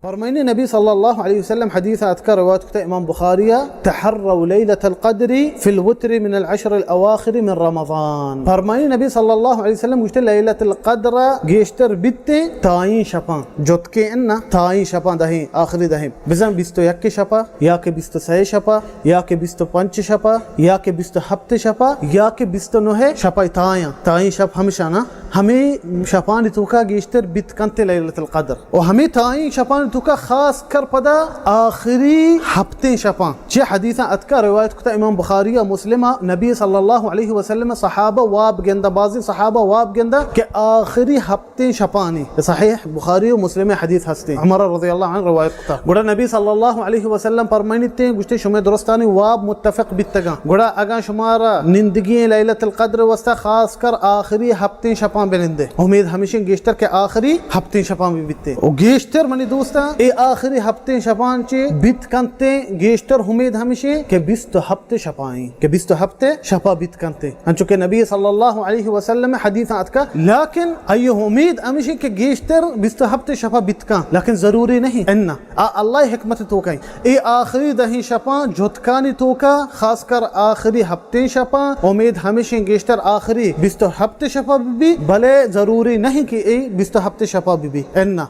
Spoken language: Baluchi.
فرمائنی نبی صلی اللہ علیہ وسلم حدیث اتکا روایت کتا امام بخاری، تحروا لیلة القدر فی الوتر من العشر الاواخر من رمضان۔ فرمائنی نبی صلی اللہ علیہ وسلم گوشتے لیلة القدر گیشتر بیتے تائیں شپاں، جتکے انا تائیں شپاں، دہیں، آخری دہیں، بزن بیست و یک شپا یا کہ بیست و سہ شپا یا کہ بیست و پنچ شپا یا کہ بیست و ہپت شپا یا کہ بیست و نہ شپا، تائیں، تائیں شپ ہمشانا، ہمیں شپانی توکا گیشتر بیت کنتے لیلۃ القدر۔ و ہمیں تائیں شپانی توکا خاص کر پدا آخری ہپتیں شپاں۔ چہ حدیثاں اتکا روایت کتا امام بخاری و مسلم، نبی صلی اللہ علیہ وسلم صحابہ واب گندا، بازیں صحابہ واب گندا کہ آخری ہپتیں شپانی، صحیح بخاری و مسلم حدیث ہستے، عمر رضی اللہ عنہ روایت کتا۔ گڑا نبی صلی اللہ علیہ وسلم فرمائنیتے، گوشتے، شمے درستانی واب متفق بیتگاں۔ گڑا اگاں شمارا نندگی لیلۃ القدر واسطہ خاص کر آخری ہپتیں شپاں بنندے۔ امید ہمیشیں گیشتر کہ آخری ہپتیں شپاں بھی بیتے۔ و گیشتر منی دوستاں، اے آخری ہپتیں شپاں چے بیت کنتے، گیشتر امید ہمیشیں کہ بیست و ہپت شپائیں، کہ بیست و ہپت شپا بیت کنتے۔ انچو کہ نبی صلی اللہ علیہ وسلم حدیث اتکا، لیکن ای امید ہمیشیں کہ گیشتر بیست و ہپت شپا بیت کن، لیکن ضروری نہیں۔ انا آ اللہ حکمت توکا ایں۔ اے آخری دہیں شپاں جتکانی توکا، خاص کر آخری ہپتیں شپاں، امید ہمیشیں گیشتر آخری بیست و ہپت شپا بہ بی، بلے ضروری نہیں کہ اے بیست و ہپت شپا بہ بی۔ انا